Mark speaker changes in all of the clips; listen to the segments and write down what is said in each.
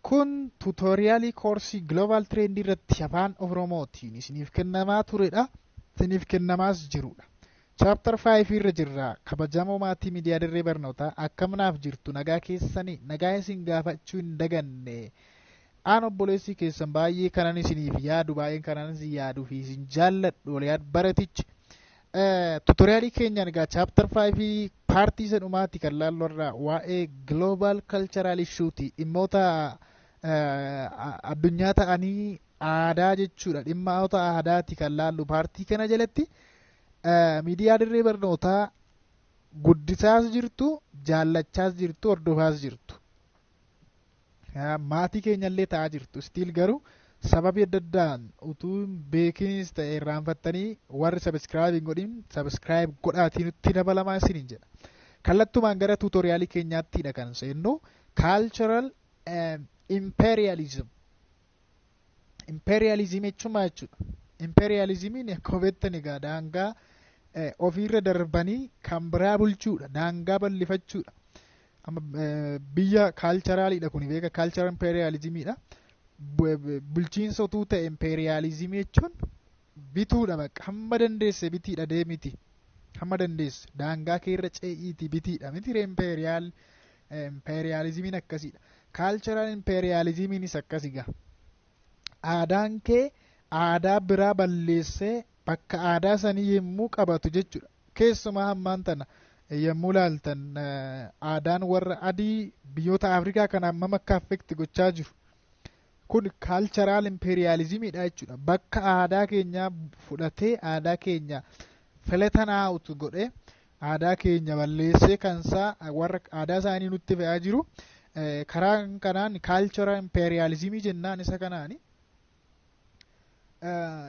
Speaker 1: Kun tutorialii koorsii Global Trend irratti afaan Oromootiin isiniif kennamaa turedha. Isiniif kennamaas jirudha. Chapter 5 irra jirra. Kabajamoo maatii miidiyaa dirree barnootaa, akkam naaf jirtu? Nagaa keessanii? Nagaa isin gaafachuu hin daganne. Aan obboleessii keessan baay'ee kanan isiniif yaadu, baay'een kanan isin yaaduu fi isin jaalladhu waliyaad baratichi. Tutorialii keenyaan egaa chapter 5 partii isa dhumaatti kan laallu irraa waa'ee global cultural issueti, dhimmoota addunyaa ta'anii aadaa jechuudha. Dhimmoota aadaati kan laallu partii kana jalatti. Miidiyaa dirree barnootaa guddisaas jirtu, jaallachaas jirtu, hordofaas jirtu. Maatii keenyallee ta'aa jirtu. Still garuu sababii adda addaan utuu beekinis ta'e irraanfattanii warri subscribe hin godhin, subscribe godhaatii nutti dabalamaa isiniin jedha. Kallattumaan gara tutorialii keenyaattidha kan seennu. Cultural imperialism. Imperialism jechuun maal jechuudha? Imperialismiin akkuma beektan egaa daangaa ofiirra darbanii kan biraa bulchuudha. Daangaa bal'ifachuudha. Amma biyya culturaliidha kuni, beeka, cultural imperialismiidha. Bulchiinsa utuu ta'e, imperialismii jechuun bituudha, bakka hamma dandeesse bitiidha deemiti. Hamma dandeesse daangaa keerra ce'iiti bitiidha miti? Imperialismiin akkasiidha. Cultural imperialismiinis akkasi gaa. Aadaan kee aadaa biraa balleessee bakka aadaa sanii yommuu qabatu jechuudha. Keessumaa hammaan tana yommuu laaltan, aadaan warra adii biyyoota Afrikaa kana hammam akka affect gochaa jiru. Kun cultural imperialismiidha jechuudha. Bakka aadaa keenyaa fudhatee, aadaa keenya flatten out godhee, aadaa keenya balleessee kansaa warra aadaa isaanii nutti fe'aa jiru. Karaa kanaan cultural imperialismii jennaan isa kanaani.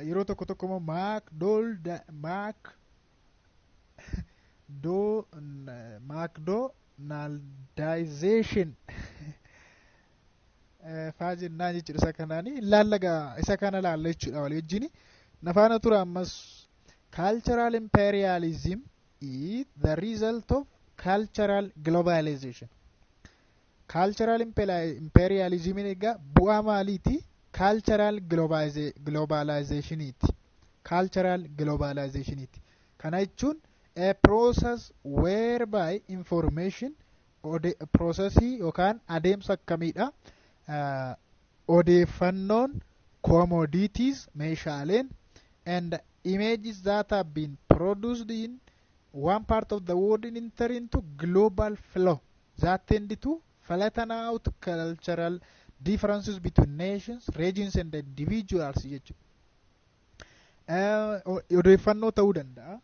Speaker 1: Yeroo tokko tokko immoo Maak doo McDonaldization faa jennaan jechuudha isa kanaani. Laallagaa isa kana laalla jechuudha walii wajjini. Nafaana tura ammas. Cultural imperialism is the result of cultural globalization. Cultural imperialism egaa bu'aa maaliiti? Cultural globalizationiiti. Cultural globalizationiiti. Kana jechuun a process whereby information, processii yookaan adeemsa akkamiidha? Odeeffannoon, commodities, meeshaaleen, and images that have been produced in one part of the world enter into global flow that tend to flatten out cultural differences between nations, regions and individuals jechuudha. Odeeffannoo ta'uu danda'a.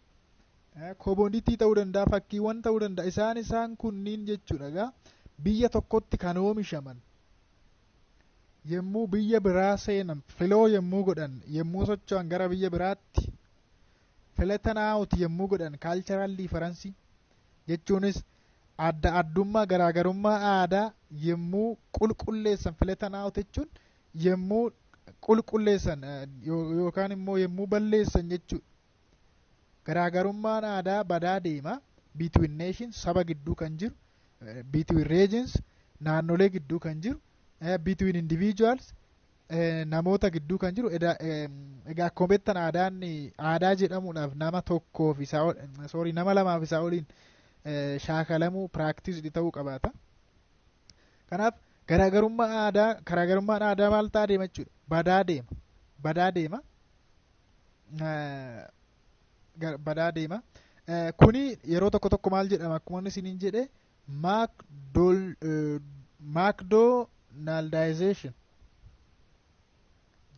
Speaker 1: Commodity ta'uu danda'a, fakkiiwwan ta'uu danda'a. Isaan kunniin jechuudha egaa biyya tokkotti kan oomishaman yommuu biyya biraa seenan, flow yommuu godhan, yommuu socho'an gara biyya biraatti, flatten out yommuu godhan cultural difference, jechuunis adda addummaa, garaagarummaa aadaa yommuu qulqulleessan. Flatten out jechuun yommuu qulqulleessan yookaan immoo yommuu balleessan jechuudha. Garaagarummaan aadaa badaa deema. Between nations, saba gidduu kan jiru, between regions, naannolee gidduu kan jiru, between individuals, namoota gidduu kan jiru. Egaa akkuma beektan aadaan aadaa jedhamuudhaaf nama tokkoof isaa, sorry, nama lamaaf isaa oliin shaakalamuu, practice ta'uu qabaata. Kanaaf garaagarummaa aadaa, garaagarummaan aadaa maal ta'aa deema jechuudha? Badaa deema. Badaa deema. Badaa deema. Kuni yeroo tokko tokko maal jedhama? Akkuma inni isiniin jedhe, McDonaldization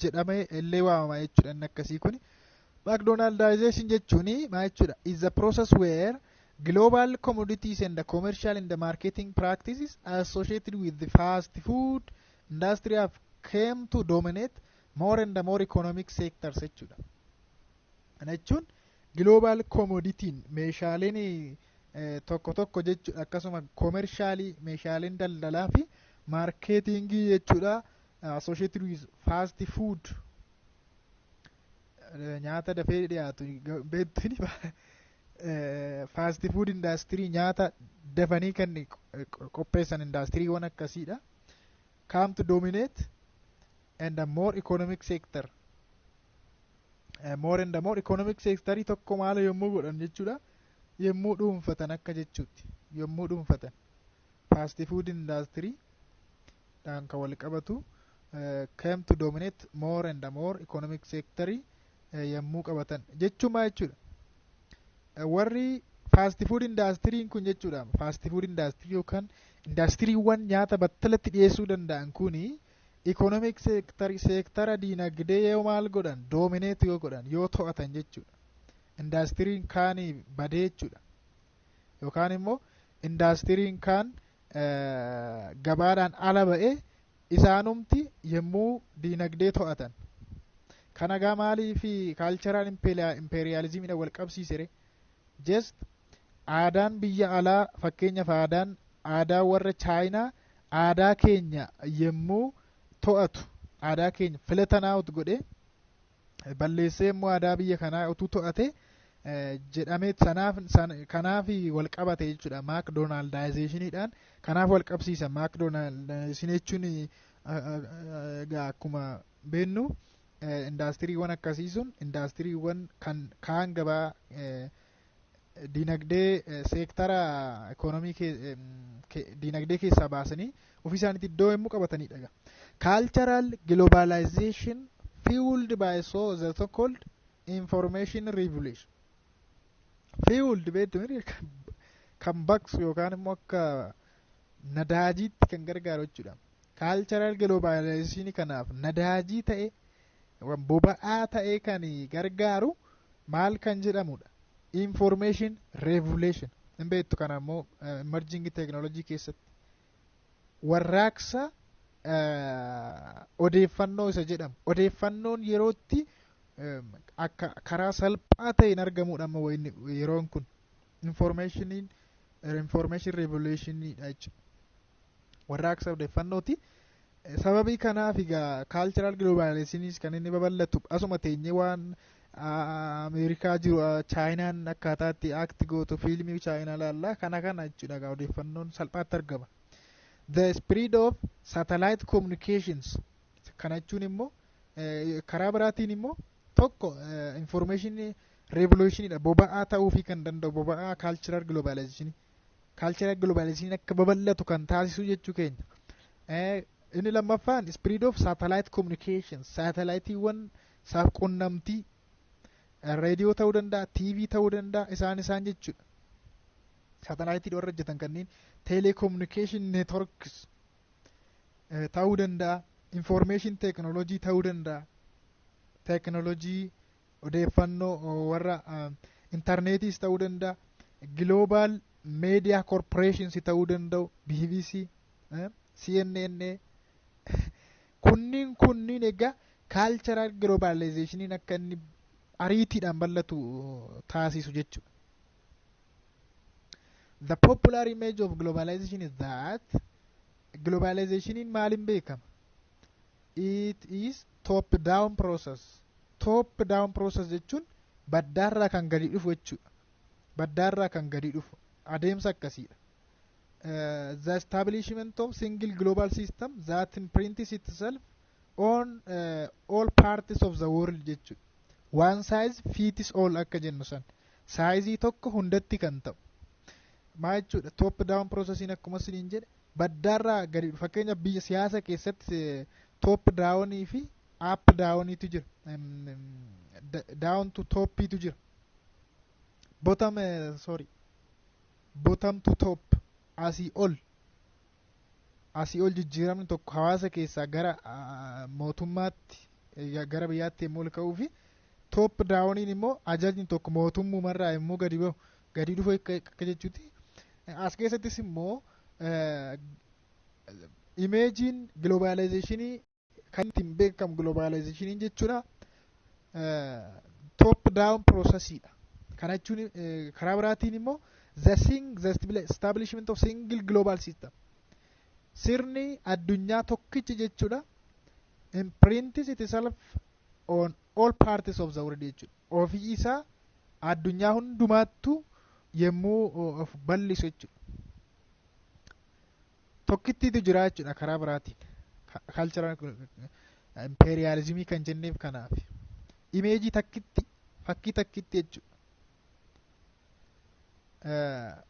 Speaker 1: jedhamee illee waamama jechuudha inni akkasii kuni. McDonaldization jechuun maal jechuudha? Is the process where global commodities and the commercial and the marketing practices associated with the fast food industry have came to dominate more and more economic sectors jechuudha. Kana jechuun global commodityin, meeshaaleen tokko tokko jechuudha, akkasuma commercialii, meeshaaleen daldalaa fi marketingii jechuudha, associated with fast food, nyaata dafee dhiyaatu beektuni, fast food industry, nyaata dafanii kan qopheessan industryiiwwan akkasiidha. Come to dominate and a more economic sector, more and more economic sectorii tokko maala yommuu godhan jechuudha, yommuu dhuunfatan akka jechuutti, yommuu dhuunfatan fast food industry dhaan kan wal qabatu came to dominate more and more economic sectorii yommuu qabatan jechumaa jechuudha. Warri fast food industryn kun jechuudha, fast food industry yookaan indastiriiwwan nyaata battalatti dhiyeessuu danda'an kuni economic sector, seektara diinagdee yoo maal godhan, dominate yoo godhan, yoo to'atan jechuudha. Indaastiriin kaanii badee jechuudha, yookaan immoo indaastiriin kaan gabaadhaan ala ba'ee isaanumti yommuu diinagdee to'atan. Kana gaa maalii fi cultural imperialismiidha wal qabsiisere? Just aadaan biyya alaa, fakkeenyaaf aadaan aadaa warra Chaayinaa, aadaa keenya yommuu to'atu, aadaa keenya flatten out godhe, balleessee immoo aadaa biyya kanaa utuu to'ate jedhamee sanaaf kanaaf wal qabate jechuudha. McDonaldizationiidhaan kanaaf wal qabsiisa. McDonaldization jechuun egaa akkuma beennu indaastiriiwwan akkasii sun indaastiriiwwan kan kaan gabaa dinagdee, seektara ikoonomii dinagdee keessaa baasanii ofii isaaniitti iddoo yommuu qabatanidha. Cultural globalization fueled by so the so called information revolution. Fueled beektu kan baqsu yookaan immoo akka nadaajiitti kan gargaaru jechuudha. Cultural globalization kanaaf nadaajii ta'e, boba'aa ta'e kan gargaaru maal kan jedhamudha? Information revolution. Hin beektu, kana immoo emerging technology keessatti warraaqsa odeeffannoo isa jedhamu, odeeffannoon yerootti akka karaa salphaa ta'een argamudha. Amma yeroon kun informationiin information revolutionidha jechuudha, warraaqsa odeeffannooti. Sababii kanaaf egaa cultural globalizationis kan inni babal'atu asuma teenyee waan Ameerikaa jiru, Chaayinaan akkaataa itti act gootu, fiilmii Chaayinaa laallaa, kana kana jechuudha. Egaa odeeffannoon salphaatti argama. The spread of satellite communications kana jechuun immoo karaa biraatiin immoo tokko information revolutionidha, boba'aa ta'uufii kan danda'u, boba'aa cultural globalization, cultural globalization akka babal'atu kan taasisu jechuu keenya. Inni lammaffaan spread of satellite communications, satelliteewwan qunnamtii reediyoo ta'uu danda'a, TV ta'uu danda'a, isaan isaan jechuudha. Satellite warra hojjetan kanneen telecommunication networks ta'uu danda'a, information technology ta'uu danda'a, teknolojii odeeffannoo warra intarneetiis ta'uu danda'a, global media corporations ta'uu danda'u, BBC, CNN. Kunniin kunniin egaa cultural globalizationiin akka inni ariitiidhaan bal'atu taasisu jechuudha. The popular image of globalization is that globalizationiin maaliin beekama? It is top down process. Top down process jechuun baddaarraa kan gadi dhufu jechuudha. Baddaarraa kan gadi dhufu adeemsa akkasiidha. The establishment of single global system that imprints itself on all parts of the world jechuudha. One size fits all akka jennu san, sizeii tokko hundatti kan ta'u. Maa jechuudha? Top down processiin akkuma isiniin jedhe baddaarraa gadi. Fakkeenyaaf biyya siyaasa keessatti top downii fi up downiitu jira. Down to topiitu jira. Bottom, sorry, bottom to top, asii ol asii ol jijjiiramni tokko hawaasa keessaa gara mootummaatti, gara biyyaatti yommuu ol ka'uu fi top downiin immoo ajajni tokko mootummumarraa yommuu gadi bahu, gadi dhufu akka jechuuti. As keessattis immoo imageiin globalizationii kan ittiin beekamu globalizationiin jechuudha top down processiidha. Kana jechuun karaa biraatiin immoo the establishment of single global system, sirni addunyaa tokkichi jechuudha, imprints itself on all parts of the world jechuudha. Ofii isaa addunyaa hundumaattu yommuu of bal'isu jechuudha. Tokkittiitu jira jechuudha karaa biraatiin. Cultural imperialismii kan jenneef kanaaf. Imageii takkitti, fakkii takkitti jechuudha.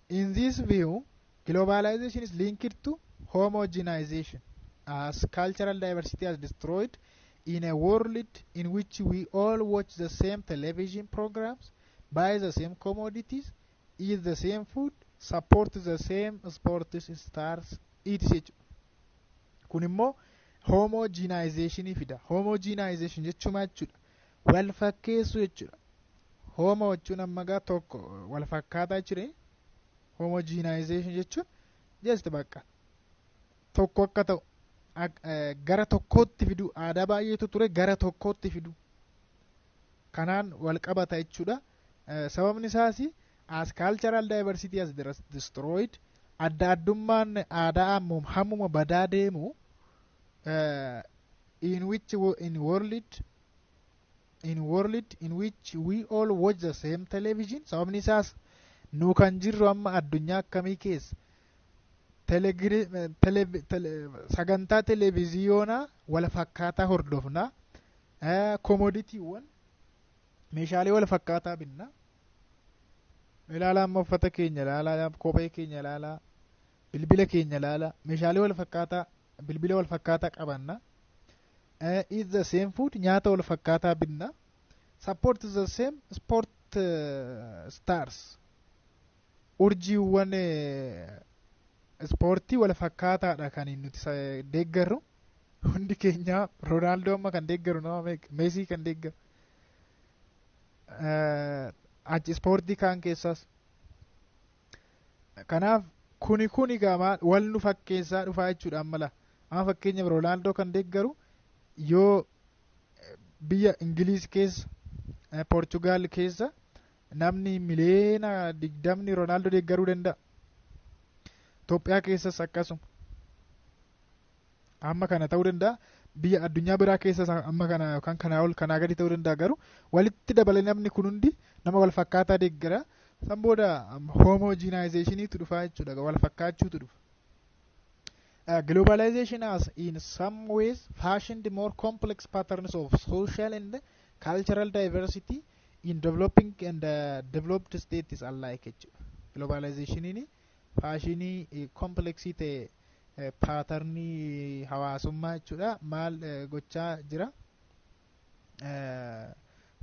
Speaker 1: In this view, globalization is linked to homogenization, as cultural diversity has destroyed in a world in which we all watch the same television programs, buy the same commodities, eat the same food, support the same sports stars, etc. Kun immoo homogenization fida. Homogenization jechuun maal jechuudha? Wal fakkeessuu jechuudha. Homo jechuun amma gaa tokko, wal fakkaataa jechuudha. Homogenization jechuun just bakka tokko akka ta'u gara tokkootti fidu. Aadaa baay'eetu ture, gara tokkootti fidu. Kanaan wal qabata jechuudha. Sababni isaas, as cultural diversity has destroyed, adda addummaan aadaa ammuma hammuma badaa deemu, in world in which we all watch the same television. Sababni isaas nu kan jirru amma addunyaa akkamii keessa? Sagantaa televiziyoonaa wal fakkaataa hordofna, commoditywwan, meeshaalee wal fakkaataa binna. Ilaalaa, amma uffata keenya ilaalaa, kophee keenya ilaalaa, bilbila keenya ilaalaa, meeshaalee wal fakkaataa, bilbila wal fakkaataa qabanna, eat the same food, nyaata wal fakkaataa binna, support the same sport stars, urjiiwwan ispoortii wal fakkaataadha kan nuti deeggarru hundi keenya. Roonaaldoo amma kan deeggaru nama meeqa? Meesii kan deeggaru achi ispoortii kaan keessaas. Kanaaf kuni gamaa wal nu fakkeessaa dhufaa jechuudha. Amma la amma fakkeenyaaf Roonaaldoo kan deeggaru yoo biyya Ingiliis keessa, Poorchugaal keessa namni miliyoona 20 Roonaaldoo deeggaruu danda'a. Itoophiyaa keessas akkasuma. Amma kana ta'uu danda'a. Biyya addunyaa biraa keessas amma kana yookaan kanaa ol, kanaa gadi ta'uu danda'a, garuu walitti dabalee namni kun hundi nama wal fakkaataa deeggara. San booda homogenizationiitu dhufaa jechuudha. Wal fakkaachuutu dhufa. Globalization has in some ways fashioned more complex patterns of social and cultural diversity in developing and developed states alike jechuudha. Globalizationiin fashionii complexii ta'e, patternii hawaasummaa jechuudha. Maal gochaa jira?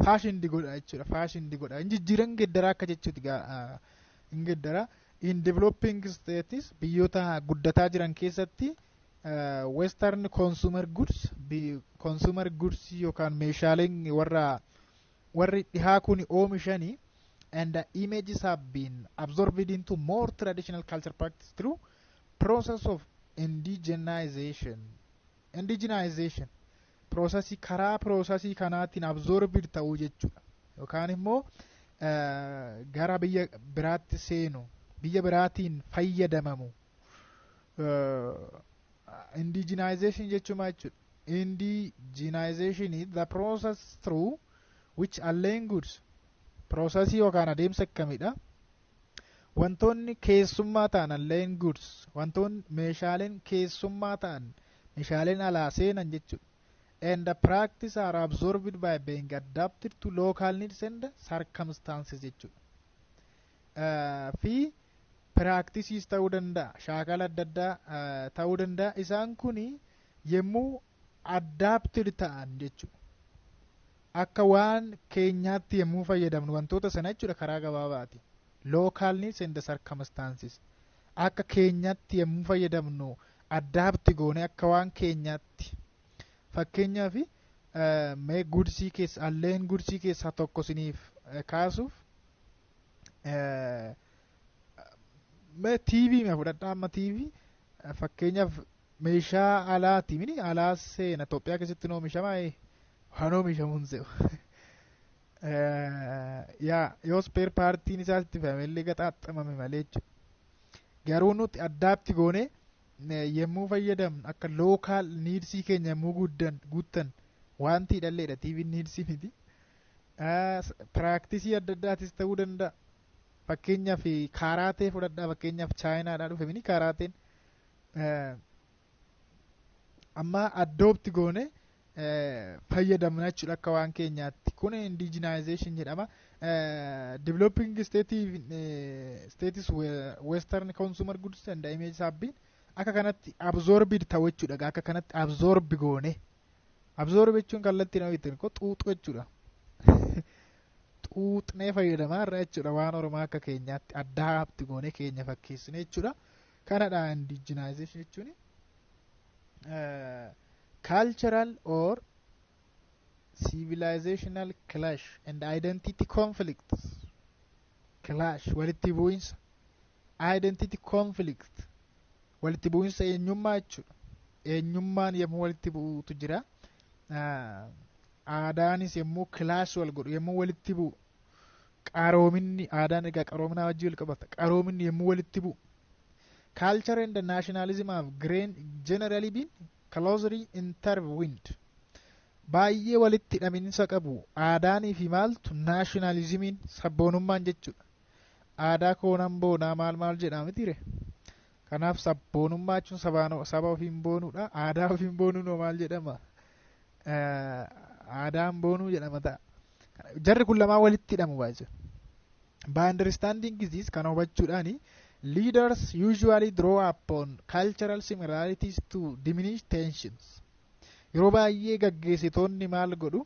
Speaker 1: Fashioned godha jechuudha. Fashioned godha. In jijjiiran, geeddaraa akka jechuuti, in geeddara. In developing states, biyyoota guddataa jiran keessatti, western consumer goods, consumer goods yookaan meeshaaleen warri dhihaa kun oomishanii, and the images have been absorbed into more traditional culture practice through process of indigenization. Indigenization processii, karaa processii kanaatiin absorbed ta'uu jechuudha, yookaan immoo gara biyya biraatti seenu, biyya biraatiin fayyadamamu. Indigenization jechuun maal jechuudha? Indigenization is the process through which alien goods, processii yookaan adeemsa akkamidha? Wantoonni keessummaa ta'an, alien goods, wantoonni meeshaaleen keessummaa ta'an, meeshaaleen alaa seenan jechuudha, and the practice are absorbed by being adapted to local needs and circumstances jechuudha. Fi practices ta'uu danda'a, shaakala adda addaa ta'uu danda'a. Isaan kuni yommuu adapted ta'an jechuudha, akka waan keenyaatti yommuu fayyadamnu wantoota sana jechuudha. Karaa gabaabaati, local needs and circumstances, akka keenyaatti yommuu fayyadamnu, adapt goone akka waan keenyaatti. Fakkeenyaaf mee goodsii keessa, alien goodsii keessaa tokko isiniif kaasuuf, mee TV mee fudhadhaa. Amma TV fakkeenyaaf meeshaa alaati mini alaa seena, Itoophiyaa keessatti oomishamaa waan oomishamuun se'u yaa yoo spare partiin isaas itti fe'amellee gaxaaxamame malee jechuudha. Garuu nuti adapt goone yommuu fayyadamnu, akka local needsii keenya yommuu guddan guuttan, wanti hidhalleedha, TV needsii miti. Practiceii adda addaatis ta'uu danda'a. Fakkeenyaaf kaaraatee fudhadhaa. Fakkeenyaaf Chaayinaadhaa dhufe mini kaaraateen. Amma adopt goone fayyadamna jechuudha akka waan keenyaatti. Kun indigenization jedhama. Developing states western consumer goods and image have been akka kanatti absorbed ta'u jechuudha. Akka kanatti absorb goone. Absorb jechuun kallattii nama ittiin ko xuuxu jechuudha. Xuuxnee fayyadamaa irra jechuudha, waan oromaa akka keenyaatti adopt goone keenya fakkeessine jechuudha. Kanadha indigenization jechuun. Cultural or civilizational clash and identity conflicts. Clash, walitti bu'insa, identity conflict, walitti bu'insa eenyummaa jechuudha. Eenyummaan yommuu walitti bu'uutu jira. Aadaanis yommuu clash wal godhu, yommuu walitti bu'u, qaroominni, aadaan egaa qaroominaa wajjin wal qabata, qaroominni yommuu walitti bu'u. Culture and nationalism have generally been closely intertwined. Baay'ee walitti hidhaminsa qabu aadaanii fi maaltu, nationalismiin, sabboonummaan jechuudha. Aadaa koonan boonaa maal maal jedhaa mitire? Kanaaf sabboonummaa jechuun saba ofiin boonuudha. Aadaa ofiin boonuun maal jedhama? Aadaan boonuu jedhama ta'a. Jarri kun lamaan walitti hidhamu baay'ee. By understanding this, kana hubachuudhaani, leaders usually draw upon cultural similarities to diminish tensions. Yeroo baay'ee gaggeessitoonni maal godhu?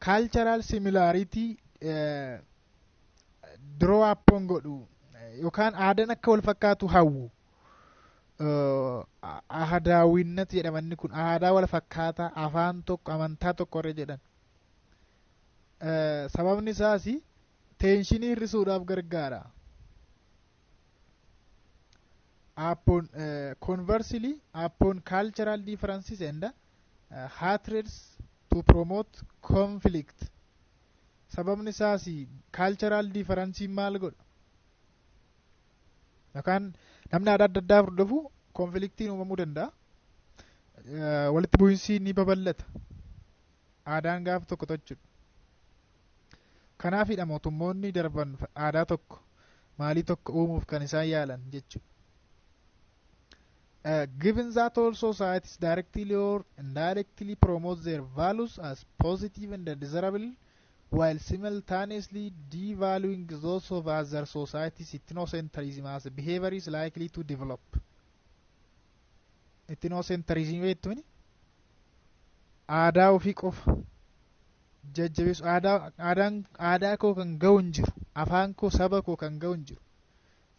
Speaker 1: Cultural similarity draw upon godhu yookaan aadaan akka wal fakkaatu hawwu. Ahadaawwinnat jedhamanni kun aadaa wal fakkaataa, afaan tokko, amantaa tokko irra jedhan. Sababni isaas tensionii hir'isuudhaaf gargaara. Upon conversely, upon cultural differences and hatreds to promote conflict. Sababni isaas cultural difference maal godha? Yookaan namni aadaa adda addaa hordofu conflictiin uumamuu danda'a. Walitti bu'iinsi ni babal'ata. Aadaan gaaf tokko tochuudha. Kanaafidha mootummoonni darban aadaa tokko maalii tokko uumuuf kan isaan yaalan jechuudha. Given that all societies directly or indirectly promote their values as positive and desirable while simultaneously devaluing those of other societies, ethnocentrism as behavior is likely to develop. Ethnocentrism jechuun aadaa ofii qofa jajjabeessu. Aadaan aadaa koo kan ga'u hin jiru, afaan koo, saba koo kan ga'u hin jiru.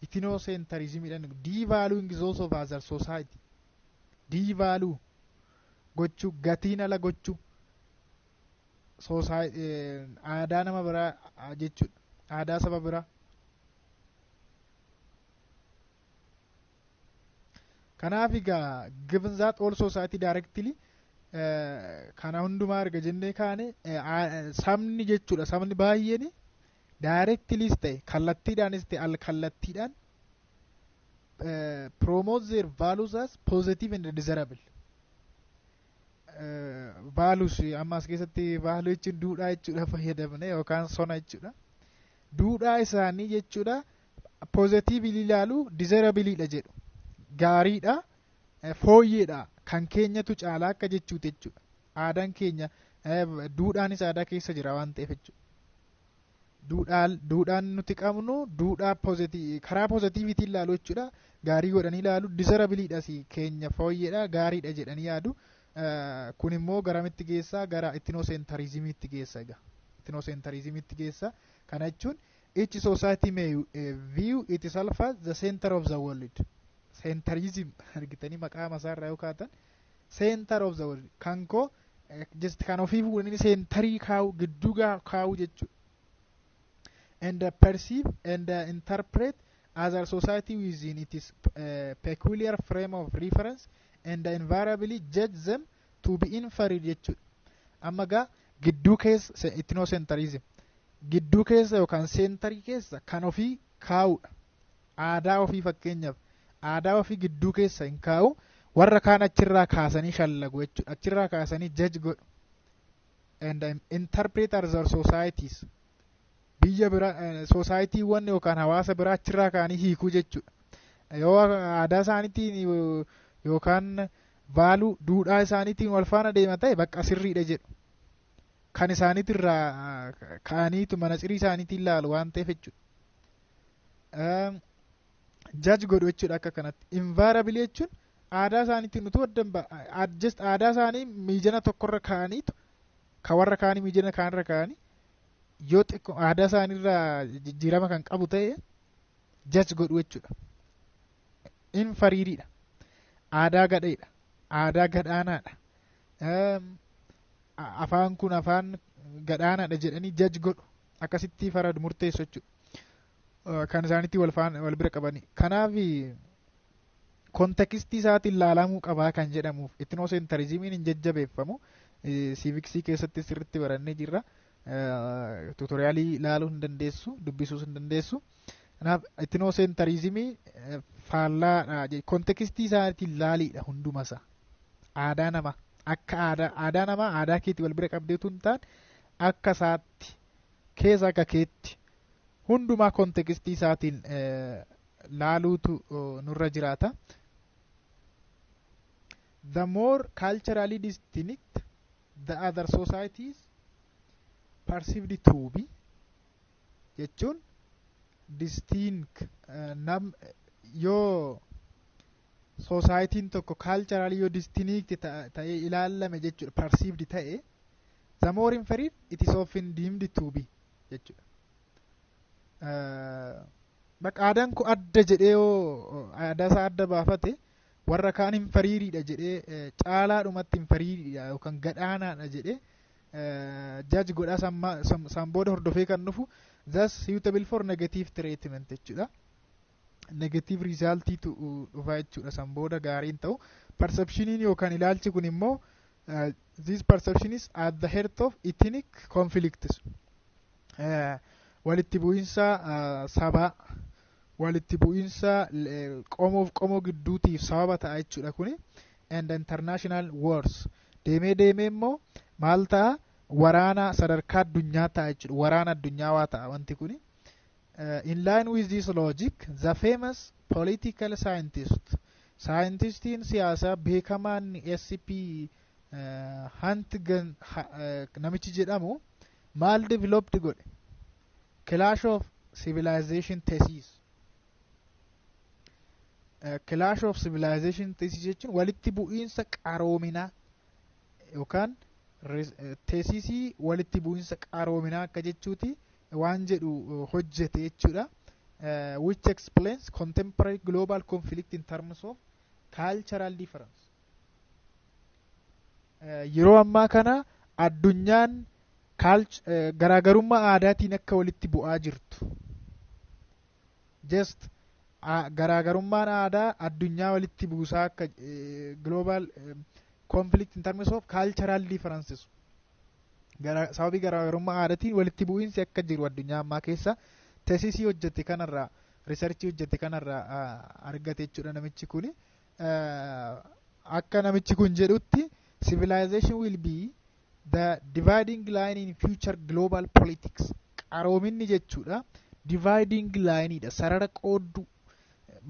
Speaker 1: Ethnocentrismidhaan devaluing those of other society, devalue gochuu, gatiin ala gochuu aadaa nama biraa jechuudha, aadaa saba biraa. Kanaaf egaa, given that all society directly, kana hundumaa erga jennee kaane, sabni jechuudha, sabni baay'een directlyis ta'e kallattiidhaanis ta'e al kallattiidhaan promote their values as positive and desirable. Values amma as keessatti value jechuun duudhaa jechuudha fayyadamne yookaan sona jechuudha. Duudhaa isaanii jechuudha positively ilaalu, desirableidha jedhu, gaariidha, fooyyeedha, kan keenyatu caalaa akka jechuuti jechuudha. Aadaan keenya, duudhaanis aadaa keessa jira waan ta'eef jechuudha. Duudhaan nuti qabnu duudhaa karaa positiveitiin ilaalu jechuudha. Gaarii godhanii ilaalu, desirableidhas, keenya fooyyeedha, gaariidha jedhanii yaadu. Kun immoo garamitti geessaa? Gara ethnocentrismiitti geessa egaa. Ethnocentrismiitti geessa. Kana jechuun each society may view itself as the center of the world. Centrism argitanii maqaa masaarraa yoo kaatan, center of the world kan koo just kan ofii fuudhanii centerii kaa'u, gidduu kaa'u jechuudha. And perceive and interpret other society within its peculiar frame of reference and invariably judge them to be inferior jechuudha. Amma gaa gidduu keessa, ethnocentrism gidduu keessa yookaan centerii keessa kan ofii kaa'udha. Aadaa ofii, fakkeenyaaf aadaa ofii gidduu keessa hin kaa'u, warra kaan achirraa kaasanii shallagu jechuudha. Achirraa kaasanii judge godhu. And interpret other societies, biyya bira, societywwan yookaan hawaasa biraa achirraa kaanii hiikuu jechuudha. Yoo aadaa isaaniitiin yookaan Value, duudhaa isaaniitiin wal faana deema ta'e, bakka sirriidha jedhu. Kan isaaniitirraa ka'aniitu manatsirii isaaniitiin laalu waan ta'eef jechuudha. Judge godhu jechuudha akka kanatti. Invariably jechuun aadaa isaaniitiin utuu adda just aadaa isaanii miijana tokkorra ka'aniitu, ka warra kaanii miijana kaanirra ka'anii, yoo xiqqoo aadaa isaaniirraa jijjiirama kan qabu ta'e judge godhu jechuudha. Inferioriidha. Aadaa gadheedha. Aadaa gadhaanaadha. Afaan kun afaan gadhaanaadha jedhanii judge godhu. Akkasitti faradu, murteessu jechuudha. Kan isaanitti wal faana wal bira qabani. Kanaaf contextii isaatiin laalamuu qabaa kan jedhamuuf ethnocentrismiin hin jajjabeeffamu. Civicsii keessatti sirriitti barannee jirra. Tutorialii ilaaluu hin dandeessu, dubbisuus hin dandeessu. Kanaaf ethnocentrismii faallaadha. Contextii isaatiin laaliidha hundumasaa. Aadaa namaa akka aadaa namaa aadaa keetii wal bira qabdeetu hin taane, akka isaatti keessa akka keetti hundumaa contextii isaatiin laaluutu nurra jiraata. The more culturally distinct the other societies perceived to be jechuun, distinct nam yoo societyin tokko culturally yoo distinct ta'ee ilaalame jechuudha, perceived ta'e, the more inferior it is often deemed to be jechuudha. Bakka aadaan kun adda jedhee yoo aadaa isaa adda baafate, warra kaan inferioriidha jedhee, caalaadhumatti inferioriidha yookaan gadhaanaadha jedhee judge godhaa. San booda hordofee kan dhufu thus suitable for negative treatment jechuudha. Negative resultiitu dhufa jechuudha san booda, gaariin ta'u. Perceptioniin yookaan ilaalchi kun immoo, this perception is at the heart of ethnic conflicts. Walitti bu'insa sabaa, walitti bu'insa qomoof qomoo gidduutiif sababa ta'a jechuudha kuni, and international wars. Deemee deemee immoo maal ta'a? Waraana sadarkaa addunyaa ta'a jechuudha. Waraana addunyaa waa ta'a wanti kuni. In line with this logic, the famous political scientist, scientistiin siyaasaa beekamaan SP Huntington namichi jedhamu maal developed godhe? Clash of civilization thesis. Clash of civilization thesis jechuun walitti bu'iinsa qaroominaa yookaan thesisii walitti bu'iinsa qaroominaa akka jechuuti waan jedhu hojjete jechuudha. Which explains contemporary global conflict in terms of cultural difference. Yeroo ammaa kana addunyaan garaagarummaa aadaatiin akka walitti bu'aa jirtu. Just garaagarummaan aadaa addunyaa walitti buusaa akka global conflict in terms of cultural differences. Sababii garaagarummaa aadaatiin walitti bu'iinsi akka jiru addunyaa ammaa keessa thesisii hojjete kanarraa, researchii hojjete kanarraa argate jechuudha namichi kuni. Akka namichi kun jedhutti, civilization will be the dividing line in future global politics. Qaroominni jechuudha dividing lineidha, sarara qooddu.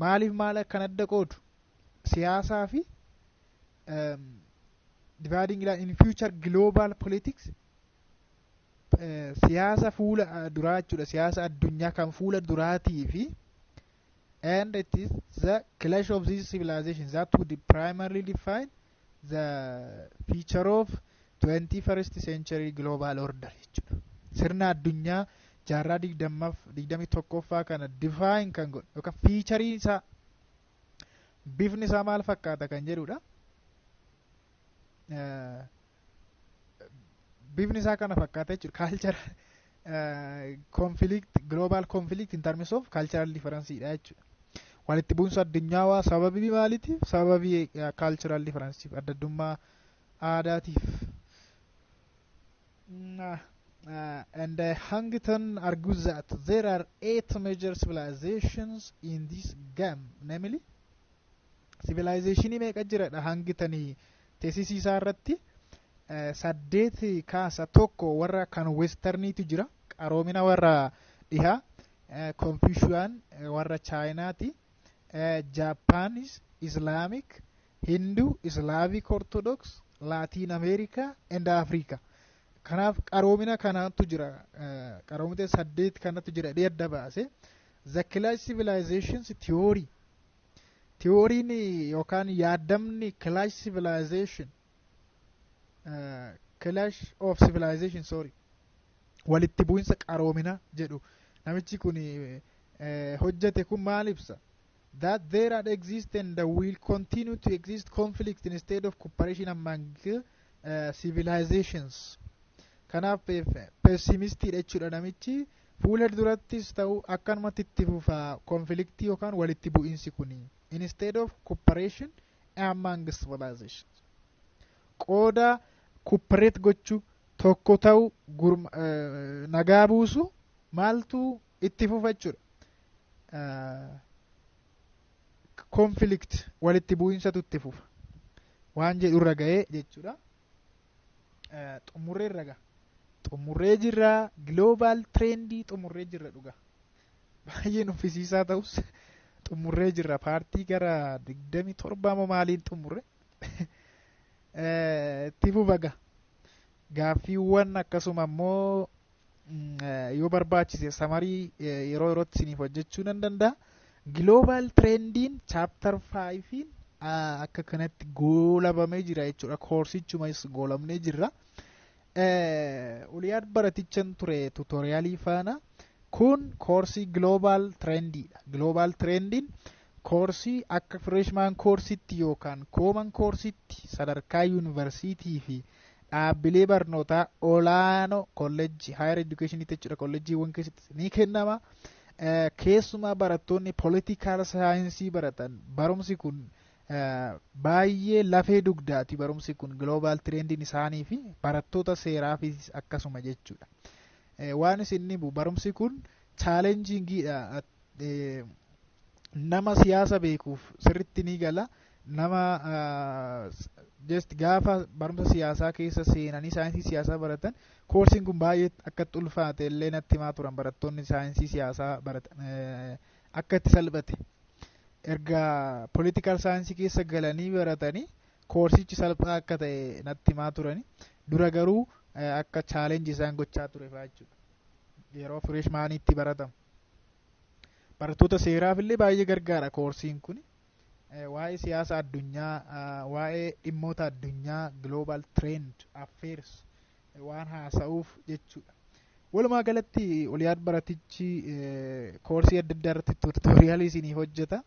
Speaker 1: Maaliif maal akkan adda qoodu? Siyaasaa fi dividing line in future global politics, siyaasa fuula duraa jechuudha, siyaasa addunyaa kan fuula duraatii fi, and it is the clash of these civilizations that would primarily define the future of 21st century global order jechuudha. Sirna addunyaa jaarraa 21ffaa kana define kan godhu yookaan featurii isaa, bifni isaa maal fakkaata kan jedhudha. Bifni isaa kana fakkaata jechuudha. Culture conflict, global conflict in terms of cultural difference dha jechuudha. Walitti bu'insa addunyaawaa sababii maaliitiif? Sababii cultural difference, adda addummaa aadaatiif. And Huntington argues that there are eight major civilizations in this game, namely, civilizationii meeqa jiradha? Huntingtonii thesisii isaa irratti saddeet kaasa. Tokko warra kan westerniitu jira, qaroomina warra dhihaa, Confucian warra Chaayinaati, Japanese, Islamic, Hindu, Islamic, Orthodox, Latin America and Africa. Kanaaf qaroomina kanaatu jira, qaroomina saddeet kanatu jira adda baase. The clash civilizations theory, theoryn yookaan yaaddamni clash civilization, clash of civilization, sorry, walitti bu'insa qaroomina jedhu namichi kun hojjete kun maal ibsa? That there had exist and will continue to exist conflict instead of cooperation among civilizations. Kanaaf pessimistiidha jechuudha namichi. Fuula durattis ta'u akkanumatti itti fufa conflictii yookaan walitti bu'insi kuni, instead of cooperation among civilizations. Qooda cooperate gochuu, tokko ta'u, nagaa buusu, maaltu itti fufa jechuudha? Conflict, walitti bu'insatu itti fufa waan jedhu irra ga'ee jechuudha. Xumurree irra ga'a, xumurree jirra. Global trendii xumurree jirra. Dhuga baay'ee nuffisiisaa ta'us xumurree jirra. Partii gara 27 moo maaliin xumurre. Itti fufa ga gaaffiiwwan, akkasuma immoo yoo barbaachise summary yeroo yerootti isiniif hojjechuu nan danda'a. Global trendiin chapter 5 akka kanatti goolabamee jira jechuudha. Courseichumas goolabnee jirra. Uliyaad baratichan ture tutorialii faana. Kun coursei global trendiidha. Global trendiin coursei akka freshman courseitti yookaan common courseitti sadarkaa yuunivarsiitii fi dhaabbilee barnootaa olaanoo, kolleejjii higher education jechuudha, kolleejjiiwwan keessatti ni kennama. Keessumaa barattoonni political science baratan barumsi kun baay'ee lafee dugdaati. Barumsi kun global trendiin isaanii fi barattoota seeraafis akkasuma jechuudha. Waan isin dhibu barumsi kun challengingiidha. Nama siyaasa beekuuf sirritti ni gala. Nama just gaafa barumsa siyaasaa keessa seenanii saayinsii siyaasaa baratan courseiin kun baay'ee akka itti ulfaate illee natti himaa turan. Barattoonni saayinsii siyaasaa baratan akka itti salphate, erga political science keessa galanii baratanii courseichi salphaa akka ta'e natti himaa turani. Dura garuu akka challenge isaan gochaa ture fa'aa jechuudha yeroo freshmaniitti baratamu. Barattoota seeraaf illee baay'ee gargaara courseiin kun. Waa'ee siyaasa addunyaa, waa'ee dhimmoota addunyaa, global trend affairs waan haasa'uuf jechuudha. Walumaa galatti Oliyaad baratichi coursei adda addaa irratti tutorialii isinii hojjeta.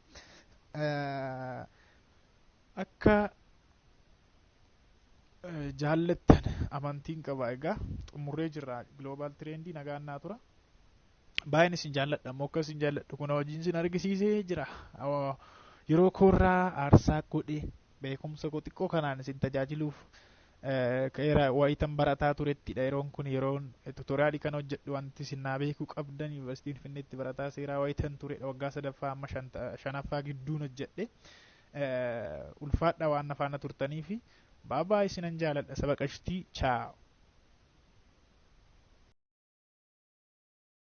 Speaker 1: Akka jaallattan amantiin qaba. Egaa xumurree jirra global trendii. Nagaan naa tura. Baay'een isin jaalladha. Ammoo akka isin jaalladhu kun hojiin isin argisiisee jira. Yeroo koorraa aarsaa godhee beekumsa koo xiqqoo kanaan isin tajaajiluuf ka'eera. Wayitan barataa turettidha yeroon kun, yeroon tutorialii kan hojjedhu. Wanti isin naa beekuu qabdan, yuunivarsiitii Finfinneetti barataa seeraa wayitan turedha. Waggaa sadaffaa amma shanaffaa gidduun hojjedhe. Ulfaadha waan na faana turtanii fi baabaa isinan jaaladha. Saba qashtii, ciao.